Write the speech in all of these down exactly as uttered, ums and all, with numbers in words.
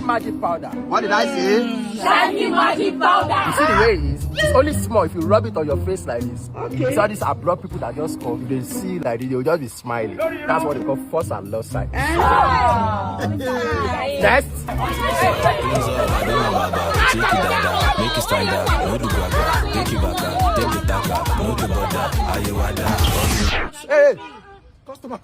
Magic powder. What did I say? Shaggy magic powder. You see the way it is? It's only small if you rub it on your face like this. Okay. So these abroad people that just come, they see like this, they will just be smiling. That's what they call force and love sight. Next. Make it stand up, no do gaga, take it back, no do bother, are you wada? Hey, customer.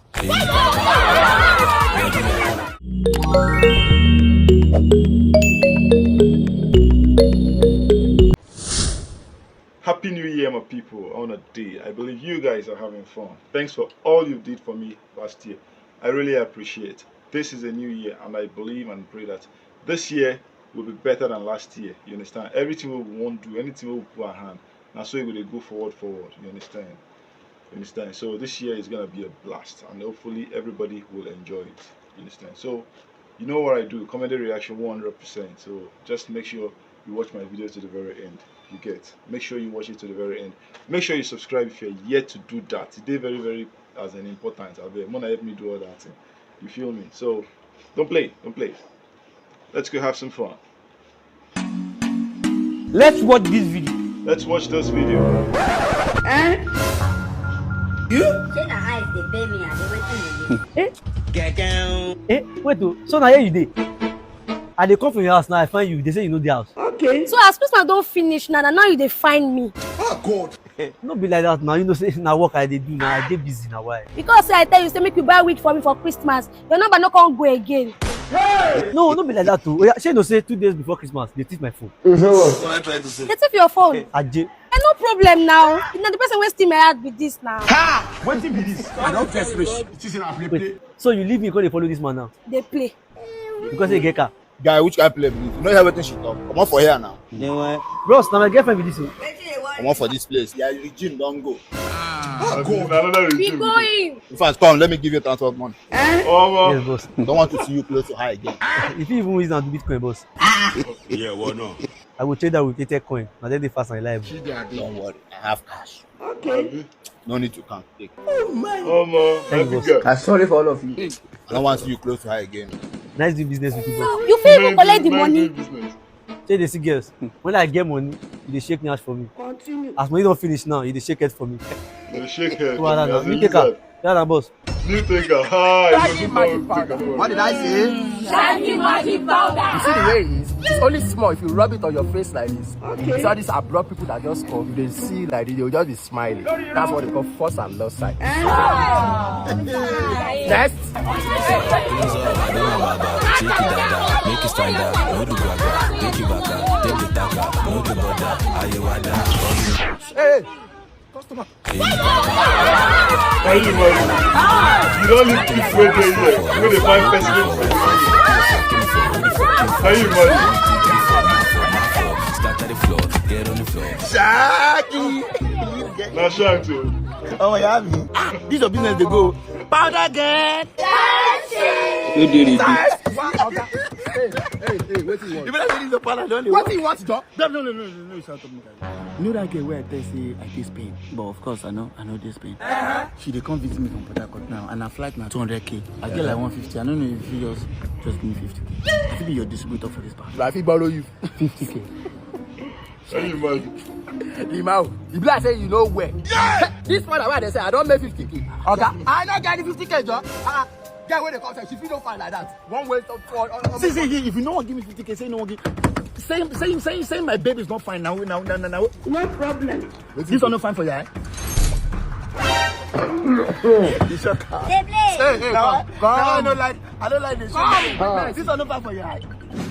Happy New Year, my people. On a day, I believe you guys are having fun. Thanks for all you did for me last year. I really appreciate. This is a new year, and I believe and pray that this year will be better than last year. You understand? Everything we won't do, anything we put our hand, and so we will go forward, forward. You understand? You understand? So this year is gonna be a blast, and hopefully everybody will enjoy it. You understand? So you know what I do? Comedy reaction one hundred percent. So just make sure you watch my videos to the very end. You get? Make sure you watch it to the very end. Make sure you subscribe if you're yet to do that. It's very, very as an important. I beg, Mona help me do all that thing. You feel me? So don't play, don't play. Let's go have some fun. Let's watch this video. Let's watch this video. Eh? You? Say na eyes dey pay me, I dey wait till you. Eh? Eh? Wait o. So na here you dey? I dey come from your house now. I find you. They say you no dey house. Okay. So as Christmas don finish now, na now you dey find me. Oh God. No be like that now. You know say na work I dey do now. I dey busy now. Why? Because say I tell you say make you buy wig for me for Christmas. Your number no come go again. No, no be like that o. Oya, shey you know say two days before Christmas, they thief my phone. What I try to say? They thief your phone. Aje. Eh, no problem now. Na the person wey steal my heart be this now. Ha! Wetin be this? I don vex reach. It is in our play play. So you leave me, go dey follow this man now. Dey play. Because he get car. Guy, which kind play be this? You know hear wetin she talk. Comot for here now. Then why? Bros, na my girlfriend be this o. Comot for this place. Yeah, regime don go. Ah, God. Another regime. We going. In fact, come, let me give you transport money. Omo. Yes, boss. Don't want to see you close to her again. If you even use am do Bitcoin, boss. Yeah, well, no. I go trade that with eighty coin. Na then dey fast and reliable. Don't worry, I have cash. Okay. No need to come. Take. Oh my. Omo. Thank you, boss. I'm sorry for all of you. I don't want to see you close to her again. Nice doing business with you, boss. You fit even collect the money. Say they see girls. When I get money, you dey shake nyash for me. Continue. As money don finish now, you dey shake head for me. You dey shake head. Wahala na. You take am. Wahala, boss. You take am. Hi. What did I say? Shaggy magic powder. You see the way it is? It's only small if you rub it on your face like this. Okay. So these abroad people that just come, they see like this, they will just be smiling. That's what they call force and love sight. Next. Make it stand up, make it stand up, no do gaga, take it back, take it back, no do bother, are you wada? Hey, customer. Are you mad? You don't need to wait there, where they find person. Are you mad? Start at the floor, get on the floor. Shaggy. Na shark too. Oh, yeah, me. Ah, this your business dey go. Powder girl. You do the beat. Hey, hey, hey, wetin you want? You better say this your powder don dey work. Wetin you want, John? No, no, no, no, no, no, shut up, make I. You know that girl wey I tell say I dey Spain, but of course I know, I know dey Spain. She dey come visit me from Port Harcourt now, and her flight na two hundred K. I get like one fifty. I don't know if you just, just give me fifty K. I fit be your distributor for this part. I fit borrow you fifty K. Are you mad? Limau, e be like say you know well. Yeah! This one wey I dey say, I don make fifty K. Oga, I no get the fifty K, John. Ah, guy wey dey come sef, she fit no fine like that. One way to for. See, see, if you no wan give me fifty K, say no wan give. Say, say, say, say my baby is not fine now, now, now, now, now. No problem. This one no fine for your eye. You shock her. Hey, hey, come, come. No, I don't like, I don't like this. Come. This one no fine for your eye.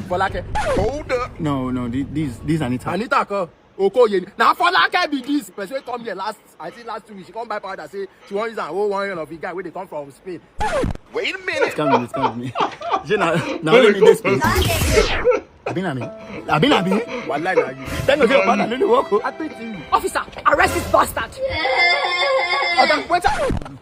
Folake. Hold up. No, no, thi-, this, this Anita. Anita, come. Okoye. Na Folake be this. Person wey come here last, I think last two weeks, she come buy powder, say she wan use am hold one of the guy wey dey come from Spain. Wait a minute. Come with me, come with me. Shey na, na only me dey Spain. Abi na me? Abi na me? Wallahi na you. Tell me say your partner no dey work o. I pity you. Officer, arrest this bastard. Oga, wetin,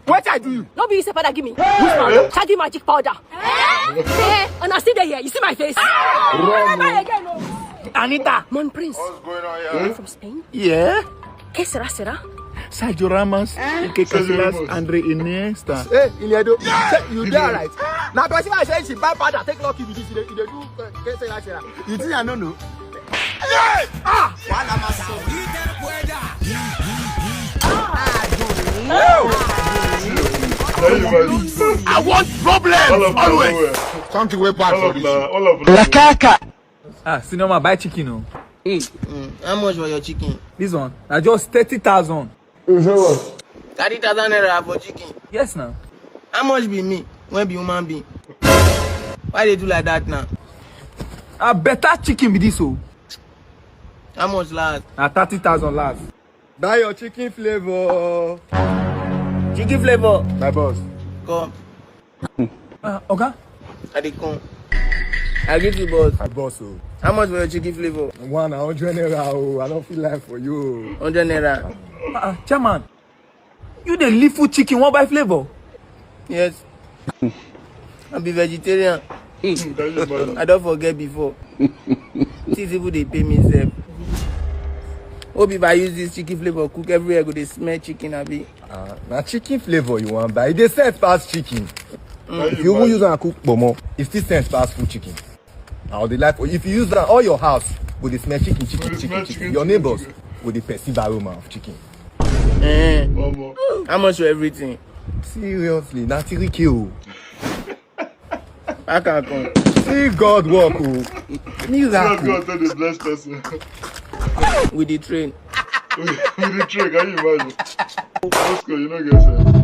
wetin I do you? No be you say powder give me. Which powder? Shaggy magic powder. Eh? Eh, and I still dey here. You see my face? Run. Never again o. Anita. Mon Prince. What's going on here? From Spain? Yeah. ¿Qué será, será? Sergio Ramos, Ike Casillas, Andre Iniesta. Hey, Iledo, you dey alright? Na person I say she buy powder take lucky be this. You dey, you dey do, uh, say that, say that. You think I no know? Ah, wahala matter. I want problems always. Something wey bad for this. Lakaka. Ah, senior man, buy chicken o. Mm, how much for your chicken? This one na just thirty thousand. Thirty thousand naira for chicken? Yes na. How much be me when be human being? Why dey do like that now? A better chicken be this o. How much last? Na thirty thousand last. Buy your chicken flavor. Chicken flavor. My boss. Come. Uh, Oga? I dey come. I get you, boss. My boss o. How much for your chicken flavor? One, a hundred naira o. I don't feel like for you. Hundred naira. Uh, chairman, you dey live food chicken, wan buy flavor? Yes. I be vegetarian. I don't forget before. Things even dey pay me sef. Hope if I use this chicken flavor cook, everywhere go dey smell chicken, abi? Uh, na chicken flavor you wan buy? E dey sense pass chicken. If you even use am cook pomo, e still sense pass food chicken. I dey like, if you use am, all your house go dey smell chicken, chicken, chicken, chicken. Your neighbors go dey perceive aroma of chicken. Eh. How much for everything? Seriously, na three K o. I can come. See God work o. Miracle. God don dey bless person. With the train. With the train, can you imagine? Let's go, you no get sense.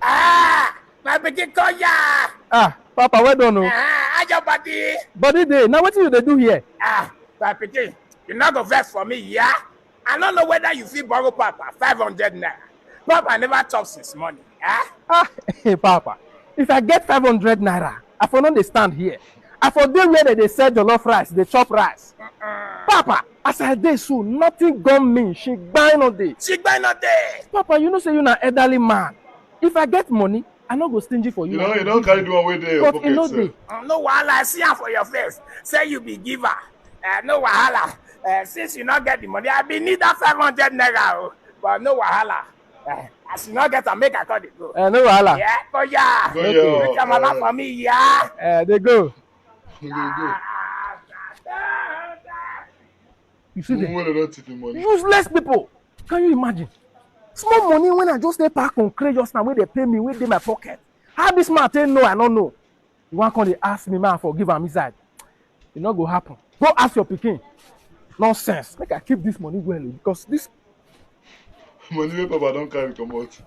Ah, my pikin come here. Ah, Papa, well done o. Ah, how your body? Body dey. Now wetin you dey do here? Ah, my pikin, you no go vex for me, yeah? I no know whether you fit borrow Papa five hundred naira. Papa never chop since morning, eh? Ah, hey, Papa, if I get five hundred naira, I for no dey stand here. I for dey where they dey sell jollof rice, dey chop rice. Papa, as I dey so, nothing gone me. She buy no dey. She buy no dey. Papa, you know say you na elderly man. If I get money, I no go stingy for you. You know, you don't carry the one wey dey your pocket, sir. But e no dey. Uh, no wahala, I see am for your face. Say you be giver. Uh, no wahala. Uh, since you no get the money, I be need that five hundred naira o. But no wahala. Uh, as you no get am, make I call the go. Uh, no wahala. Yeah, oh yeah. Go, yeah. Make your mama for me, yeah. Uh, they go. They go. You see them? Useless people. Can you imagine? Small money when I just dey pack on credit just now, wey dey pay me, wey dey my pocket. How this man take know I no know? You wan come dey ask me, man, forgive am inside. E no go happen. Go ask your pikin. Nonsense. Make I keep this money well o, because this money wey Papa don carry comot.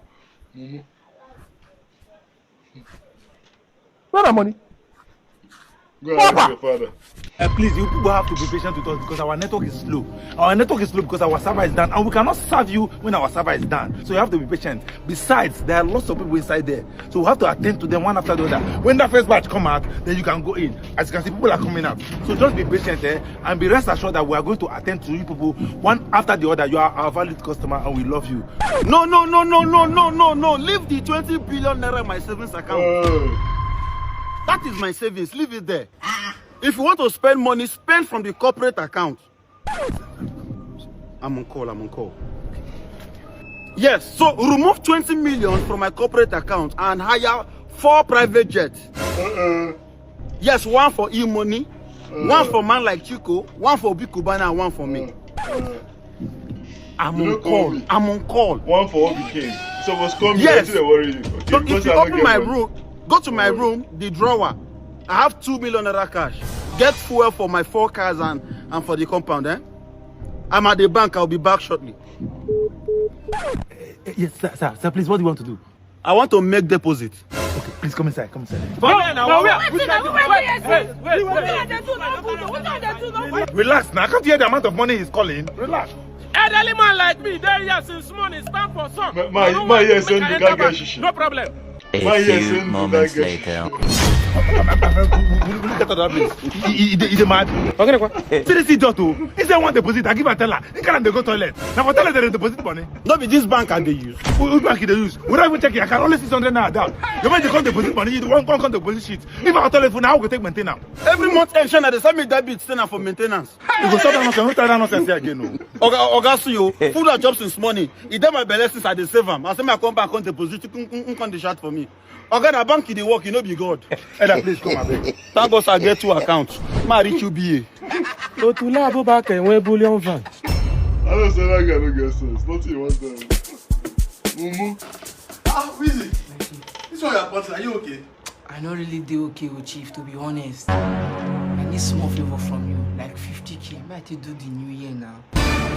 Mumu. Where my money? Go and ask your father. Uh, please, you people have to be patient with us because our network is slow. Our network is slow because our server is down, and we cannot serve you when our server is down. So you have to be patient. Besides, there are lots of people inside there. So we have to attend to them one after the other. When that first batch come out, then you can go in. As you can see, people are coming out. So just be patient, eh? And be rest assured that we are going to attend to you people one after the other. You are our valued customer and we love you. No, no, no, no, no, no, no, no. Leave the twenty billion naira in my savings account. Oh. That is my savings. Leave it there. If you want to spend money, spend from the corporate account. I'm on call, I'm on call. Yes, so remove twenty million from my corporate account and hire four private jets. Uh-uh. Yes, one for e-money, one for man like Chico, one for Obi Cubana, and one for me. I'm on call. I'm on call. One for Obi King. So what's coming? Yes. Wetin dey worry you? Okay, so if you open my room, go to my room, the drawer. I have two million naira cash. Get fuel for my four cars and, and for the compound, eh? I'm at the bank. I'll be back shortly. Eh, eh, yes, sir, sir, sir, please, what do you want to do? I want to make deposit. Okay, please come inside, come inside. Come here now. Wait, wait, wait, wait, wait, wait. Relax now. I can't hear the amount of money he's calling. Relax. Elderly man like me, dey here since morning, stand for sun. Ma, ma, yes, make I enter back. No problem. A few moments later. My friend, will you get out of that place? He dey mad. Okay, see this idiot o. He say one deposit, I give am teller. He carry am dey go toilet. Na for toilet dem dey deposit money. No be this bank I dey use. Which bank you dey use? We don't even check your account. Only six hundred naira down. Your man dey come deposit money. You wan come deposit shit. If I toilet for now, we go take maintain am. Every month, Ensha na dey send me debit, say na for maintenance. You go stop that nonsense. No try that nonsense here again o. Oga, Oga, see you. Food I chop since morning. E dey my belle since I dey save am. I say make I come back, come deposit. Come, come, come dey shout for me. Oga, na bank you dey work, you no be God. Elder, please come abeg. Thank God say I get two accounts. Ma reach U B A. Otula Abubakar wey bullion van. I know say that guy no get sense. Nothing he wan tell me. Mumu. Ah, Wizzy. This one your bottle, are you okay? I no really dey okay o, Chief, to be honest. I need small favor from you, like fifty K. Make I take do the new year now.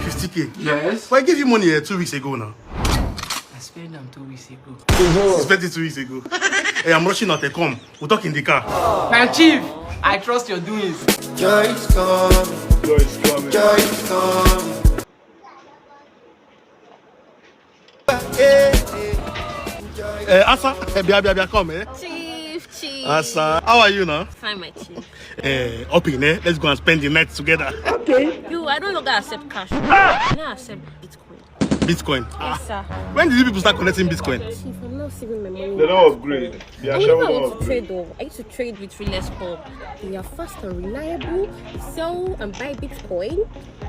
Fifty K? Yes. But I gave you money eh, two weeks ago now. I spent am two weeks ago. You spent it two weeks ago. Hey, I'm rushing out. Eh, come. We'll talk in the car. My Chief, I trust your doings. Joy is coming. Joy is coming. Joy is coming. Eh, Asa, eh, bia, bia, bia, come, eh? Chief, Chief. Asa, how are you now? Fine, my Chief. Eh, up in, eh? Let's go and spend the night together. Okay. You, I don't longer accept cash. I now accept Bitcoin. Bitcoin? Yes, sir. When did you people start collecting Bitcoin? Chief, I'm not saving my money. They don't upgrade. They are sure don't upgrade. I used to trade though. I used to trade with Realest Hub. They are fast and reliable. Sell and buy Bitcoin.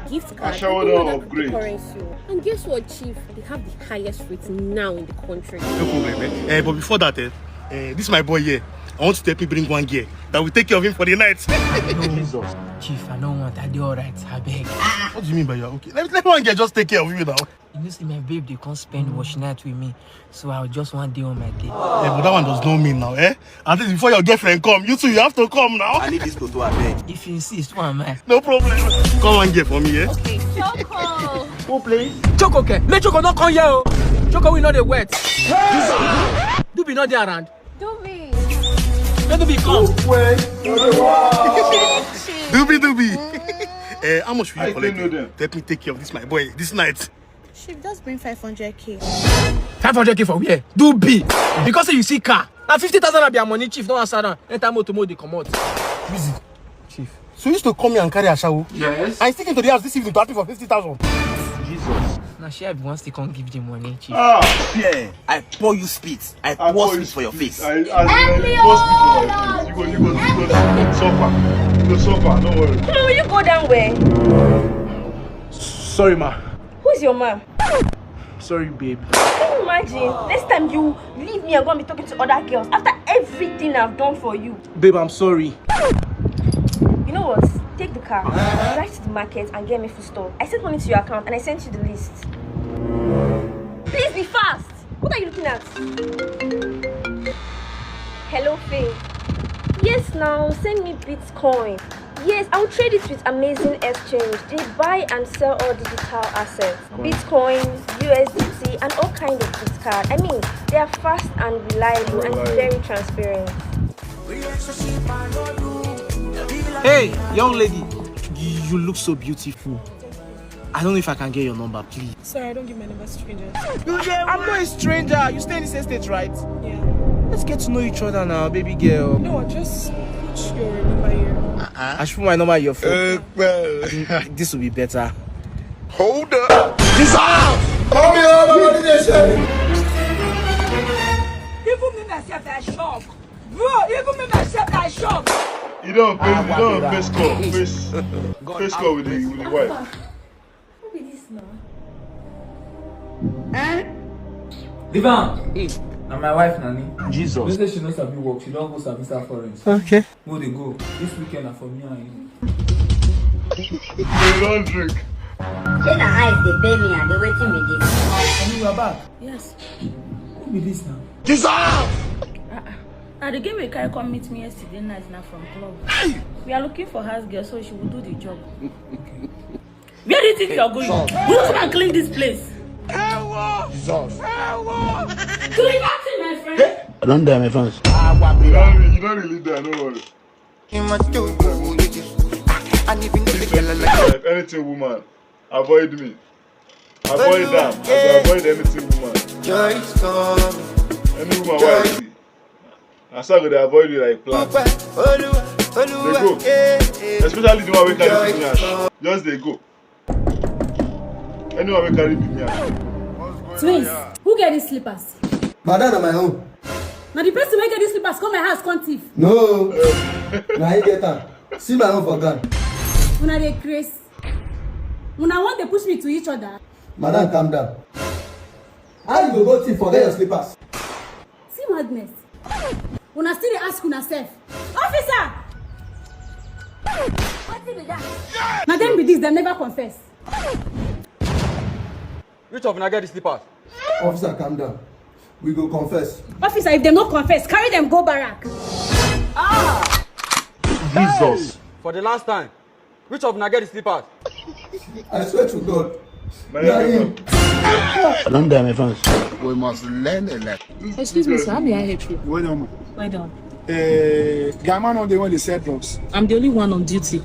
Gift card, Ashawo don upgrade. Currency. And guess what, Chief? They have the highest rates now in the country. No problem, eh? Eh, but before that, eh, eh, this my boy here. I want you to help me bring one girl that will take care of him for the night. Jesus. Chief, I don't want. I do all right. I beg. What do you mean by you're okay? Let, let one girl just take care of you now. You know, see my babe, they come spend wash night with me. So I just want day on my day. Yeah, but that one does not mean now, eh? At least before your girlfriend come, you too, you have to come now. I need this photo, I beg. If you insist, who am I? No problem. Come and get for me, eh? Okay, Choco. Who play? Choco, okay. Make Choco not come here, oh. Choco, we know the wet. Dubi not there around. Dubi. Let Dubi come. Dubi, Dubi. Eh, how much will you collect? Let me take care of this, my boy, this night. Chief, just bring five hundred K. Five hundred K for where? Do B. Because say you see car. Na fifty thousand na be your money, Chief. No answer now. Enter motor, motor, dey comot. Busy. Chief. So you used to come here and carry ashawo? Yes. I still came to the house this evening to ask me for fifty thousand. Jesus. Na she I be wan still come give the money, Chief. Ah, yeah. I pour you spit. I pour spit for your face. I, I, I pour spit for my face. You go, you go, you go suffer. You go suffer. Don't worry. Kulu, will you go down where? Sorry, ma. Who's your ma? Sorry, babe. Can you imagine? Next time you leave me and go and be talking to other girls after everything I've done for you. Babe, I'm sorry. You know what? Take the car, drive to the market and get me food store. I sent money to your account and I sent you the list. Please be fast. What are you looking at? Hello, Faye. Yes, now send me Bitcoin. Yes, I'll trade it with Amazing Exchange. They buy and sell all digital assets, Bitcoin, U S D T, and all kind of gift card. I mean, they are fast and reliable and very transparent. Hey, young lady, you look so beautiful. I don't know if I can get your number, please. Sorry, I don't give my number to strangers. I'm not a stranger. You stay in the same state, right? Yeah. Let's get to know each other now, baby girl. No, just put your number here. Uh-uh. I should put my number in your phone. Uh, well. This will be better. Hold up. Jesus! Call me all over the nation. Even me myself, I shock. Bro, even me myself, I shock. You don't face, you don't face call, face, face call with the, with the wife. Who be this now? Eh? Divan! Na my wife, Nani. Jesus. You know say she no sabi work, she don go service her foreign. Okay. Go dey go. This weekend na for me and you. You don drink. Say na eyes dey pay me and dey wetin be this? Honey, we are back. Yes. Who be this now? Jesus! Ah, ah. Na the girl wey carry come meet me yesterday night na from club. Hey! We are looking for house girl, so she will do the job. Where do you think you are going? Will you come and clean this place? Jesus. Clean that thing, my friend. I don't die, my friends. You don't, you don't really die, no worry. If anything, woman, avoid me. Avoid them. I go avoid anything, woman. Any woman wey I see. Na so I go dey avoid you like plant. Dey go. Especially the one wey carry big nyash. Just dey go. Anyone wey carry big nyash. Twins, who get these slippers? Madam, na my own. Na the person wey get these slippers come my house come thief. No. Na him get am. See my own for ground. Una dey craze. Una wan dey push me to each other. Madam, calm down. How you go go thief forget your slippers? See madness. Una still dey ask una sef. Officer! Wetin be that? Na dem be this, dem never confess. Which of una get the slippers? Officer, calm down. We go confess. Officer, if dem no confess, carry dem go barrack. Jesus. For the last time, which of una get the slippers? I swear to God. Na him. I don't die, my fans. We must learn a lesson. Excuse me, sir. How may I help you? Well done, ma. Well done. Uh, the man on the one they sell drugs. I'm the only one on duty.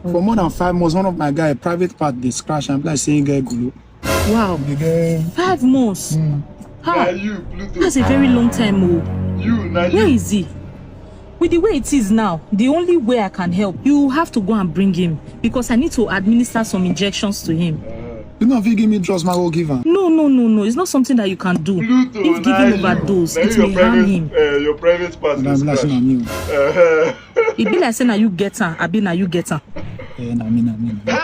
For more than five months, one of my guy private part they scratch and be like saying get gulu. Wow. They get Five months. Na Ha! you, Pluto. That's a very long time, oh. You, na Where you. Is he? With the way it is now, the only way I can help, you have to go and bring him because I need to administer some injections to him. You know if you give me drugs, my will give him. No, no, no, no. It's not something that you can do. Pluto, If na given you. Overdose, Na it you may your harm private, him. Uh, your private part And I'm is like, scratch. I'm you. Uh, It be like say na you get am, abi na you get am. Yeah, na me, na me, na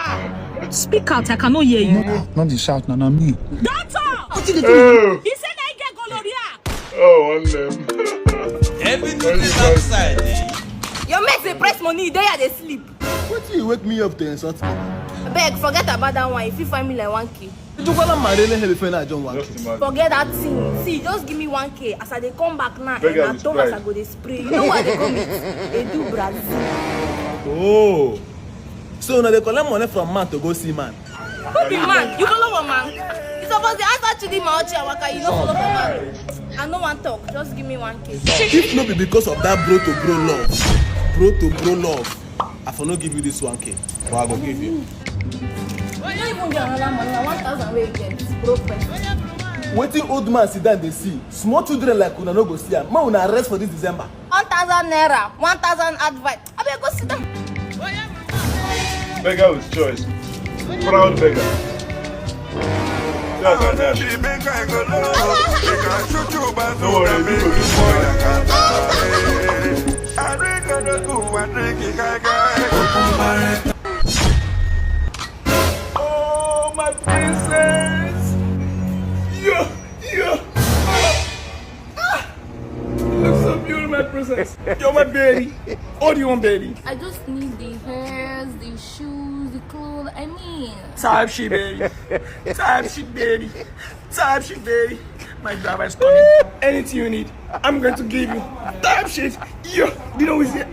me. Speak out, I cannot hear you. Not the shout, na, na me. Doctor! oh, He said I get gonorrhea. Oh, one name. Everything is outside. Eh? Your mate dey press money, you dey here dey sleep. Wetin you wake me up to insult me? Abeg, forget about that one. If you find me like one K. Ijukwala mare ne heavy fena John one K. Just imagine. Forget that thing. See, just give me one K. As I dey come back now, Beggar eh, na with Thomas pride. I go dey spray. You know what they call me? Edu Brazil. Oh. So una dey collect money from man to go see man. Who be man? You follow one man? You suppose dey answer Chidinma Ochi Awaka. You no follow for man. I no wan talk. Just give me one K. If no be because of that bro to bro love, bro to bro love, I for no give you this one K. But I go give you. You no even get another money. Na one thousand wey you get. Broke person. Wetin old man sit down dey see? Small children like una no go see am. Make una rest for this December. One thousand naira, one thousand advice. Abeg go sit down. Beggar with choice. Proud beggar. That's like that. No worry, we go do more. Oh, my princess. Yeah, yeah. Ah, you look so beautiful, my princess. You're my baby. All you want, baby. I just need the hairs, the shoes, the clothes. I mean, Type shit, baby. Type shit, baby. Type shit, baby. My driver is coming. Anything you need, I'm going to give you. Type shit. You, you know, is it?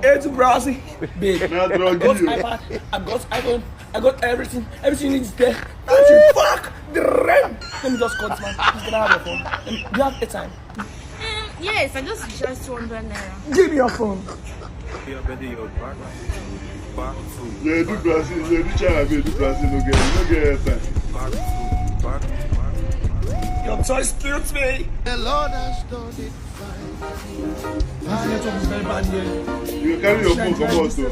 A two Brazil, babe. I got iPad, I got iPhone, I got everything. Everything you need is there. Type shit. Fuck the rent. Let me just call this man. He's gonna have your phone. Let me, do you have airtime? Yes, I just recharged two hundred naira. Give me your phone. Yeah, do Brazil, yeah, do China, do Brazil, no get, no get airtime. Your choice kills me. The Lord has done it. This network is very bad here. You carry your phone, come out, though.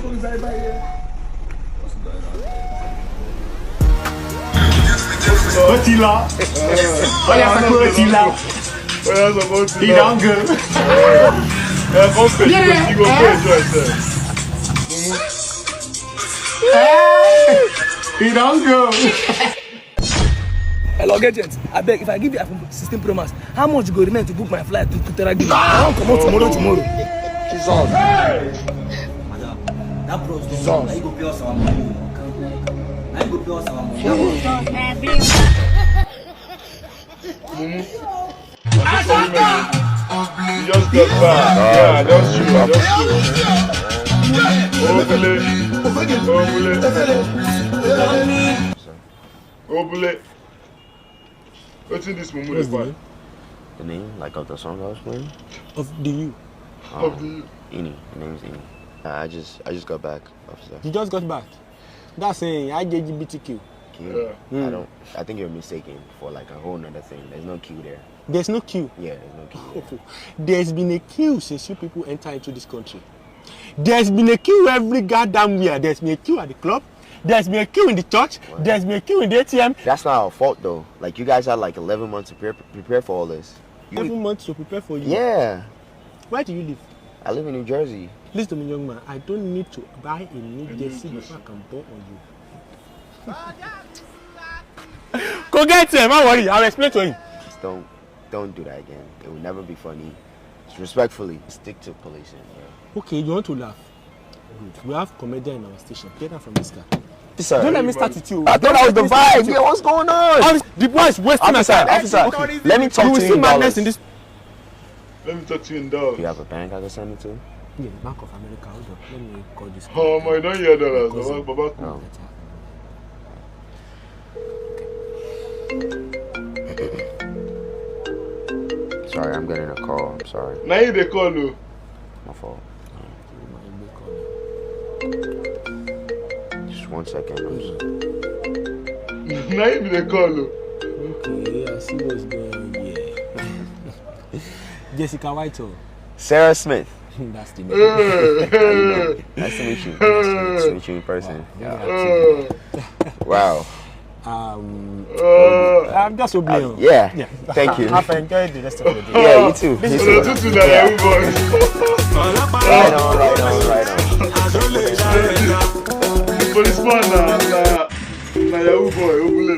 Otila. Oya sako Otila. He don't go. He don't go. Hello, agent. I beg, if I give you iPhone sixteen Pro Max, how much go remain to book my flight to Kutara Gini? I wan comot tomorrow, tomorrow. Jesus. Madam, that bros don come. Na you go pay us our money. Na you go pay us our money. That bros don come. You just got back. Yeah, that's true. That's true. Obule. Obule. Obule. Wetin this mumu dey find? The name, like, of the song I was playing? Of the you. Um, of the you. Ini. The name's Ini. I just, I just got back, officer. You just got back? That's a I J G B T Q. Q. Yeah. I don't. I think you're mistaken for like a whole nother thing. There's no Q there. There's no Q. Yeah, there's no Q there. There's been a queue since you people enter into this country. There's been a queue every goddamn where. There's been a queue at the club. There's been a queue in the church. There's been a queue in the A T M. That's not our fault though. Like you guys had like eleven months to prepare, prepare for all this. Eleven months to prepare for you. Yeah. Where do you live? I live in New Jersey. Listen to me, young man. I don't need to buy a new jersey before I can ball on you. Go get him. Don't worry. I'll explain to him. Just don't, don't do that again. It will never be funny. Respectfully, stick to policing, bro. Okay, you want to laugh? Good. We have comedian in our station. Get that from this guy. Sir, Don't let me start with you. I thought that was the vibe. Yeah, what's going on? Officer, the boy is wasting my Officer, time. Officer, let me talk You to will you see in madness dollars. In this. Let me talk to you in dollars. You have a bank I can send it to? Yeah, Bank of America. Hold on. Let me call this. Oh my, don't hear dollars. Cousin. Baba, Baba, cool. Oh. Sorry, I'm getting a call. I'm sorry. Now you they call you. My fault. Just one second. I'm just... Now you they call you. Okay, I see what's going on here. Jessica Whitehall. Sarah Smith. That's the name. Eh, eh, Nice to meet you. Nice to meet you in person. Yeah. eh. Wow. Um, Eh. I'm just so Uh, brilliant. yeah. Thank you. I've enjoyed the rest of the day. Yeah, you too. You Ọ̀nà too. tútù náà yà ń bọ̀. Right on, right on, right on. Policeman na na na yahoo boy obule.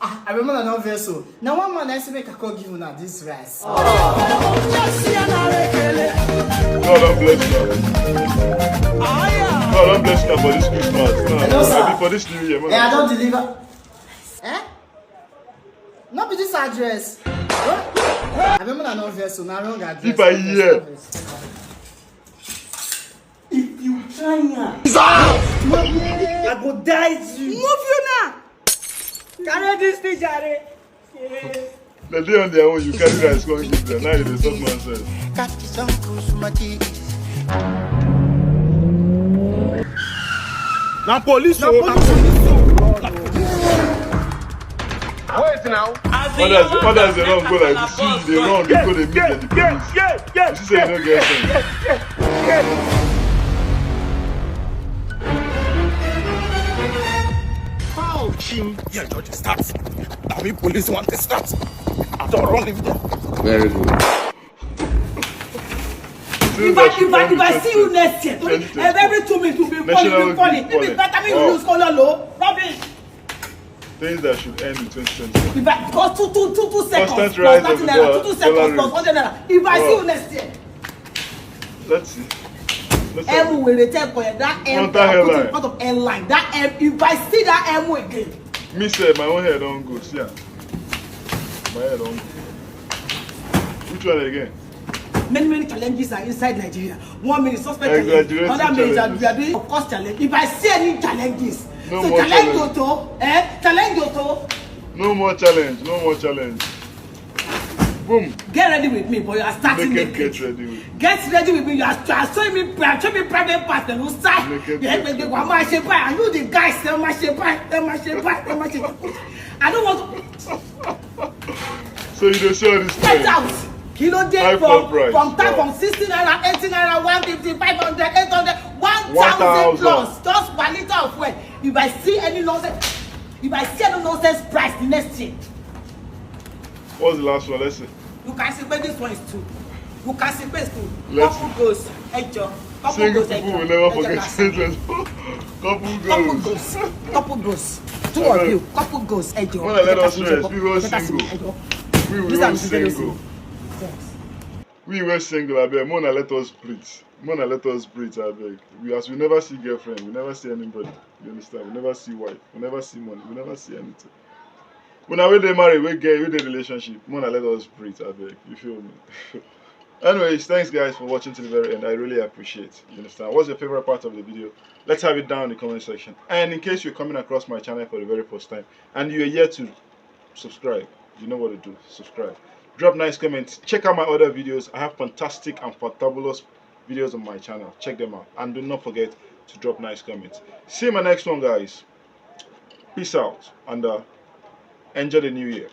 Ah, I remember na no vex o. Na one man na say make I come give una this rice. God don bless you. God don bless you for this Christmas. No, no, sir. I be for this new year. Eh, I don deliver. Eh? No be this address. Huh? I remember na no vex o. Na wrong address. If I hear. If you try am, I go die you. Move you now. Carry this thing, jare. They dey on their own, you carry rice come give them. Now you dey talk nonsense. Na police o. Others, others dey run go like this. You dey run, dey go dey meet the police. You see say you no get sense. Foul team. Yeah, just start. Na we police want to start. I don't run leave there. Very good. Things If that I, should if I, end if I with see you twenty next year, twenty twenty. every two minutes you be falling, National you be falling. Youth If it's Party. better, you Wow. Lose color low. Rubbish. Things that should end in twenty twenty. If I, because two, two, two, two seconds Constant plus rise thirty of the naira, dollar, two, two seconds dollar plus rate. hundred naira. If I see Wow. you next year, Let's see. Let's M see. will take for you. That M, Frontal I put hairline. In front of airline. That M, if I see that M again, Me sef, my own hair don go. See am. My hair don go. Which one again? Many, many challenges are inside Nigeria. One minute suspect challenge, Exaggerating another minute that challenges. We are doing, of course, challenge. If I see any challenges, No so more challenge challenge. Oto, eh? Challenge Oto. No more challenge. No more challenge. Boom. Get ready with me, but you are starting Naked, naked. Get ready with. Get ready with me. You are, you are showing me. You are showing me private part. Dem will start. Naked, Yeah, get but they want my shape. And you the guys, tell my shape. Tell my shape. Tell my shape. I don't want to. So you dey see all this Get thing. Out. Kí ló dé High from fuel price. From time Wow. From sixty naira, eighty naira, one fifty, five hundred, eight hundred, one thousand plus, just one liter of fuel. If I see any nonsense, if I see any nonsense price the next thing. What's the last one? Let's see. You can see where this one is too. You can see where it's too. Let's Couple goes, ẹ jọ̀ọ́. Couple Single goes, ẹ people jọ̀ọ́. will never Ẹ jọ̀ọ́, forget can see. sentence. Couple Couple goes. goes. Couple goes. Two of you. Couple goes. Ẹ jọ̀ọ́. Wanna let Ẹ jọ̀ọ́, us can see. rest. We were Ẹ jọ̀ọ́, can see. Single. Ẹ jọ̀ọ́. We This were time, single. Single. We were single, abeg. Mona, let us breathe. Mona, let us breathe, abeg. We, as we never see girlfriend, we never see anybody. You understand? We never see wife. We never see money. We never see anything. When I will dey marry, we get, we dey relationship. Mona, let us breathe, abeg. You feel me? Anyways, thanks guys for watching to the very end. I really appreciate. You understand? What's your favorite part of the video? Let's have it down in the comment section. And in case you're coming across my channel for the very first time and you're yet to subscribe, you know what to do. Subscribe. Drop nice comments. Check out my other videos. I have fantastic and fantabulous videos on my channel. Check them out. And do not forget to drop nice comments. See you in my next one, guys. Peace out and uh, enjoy the new year.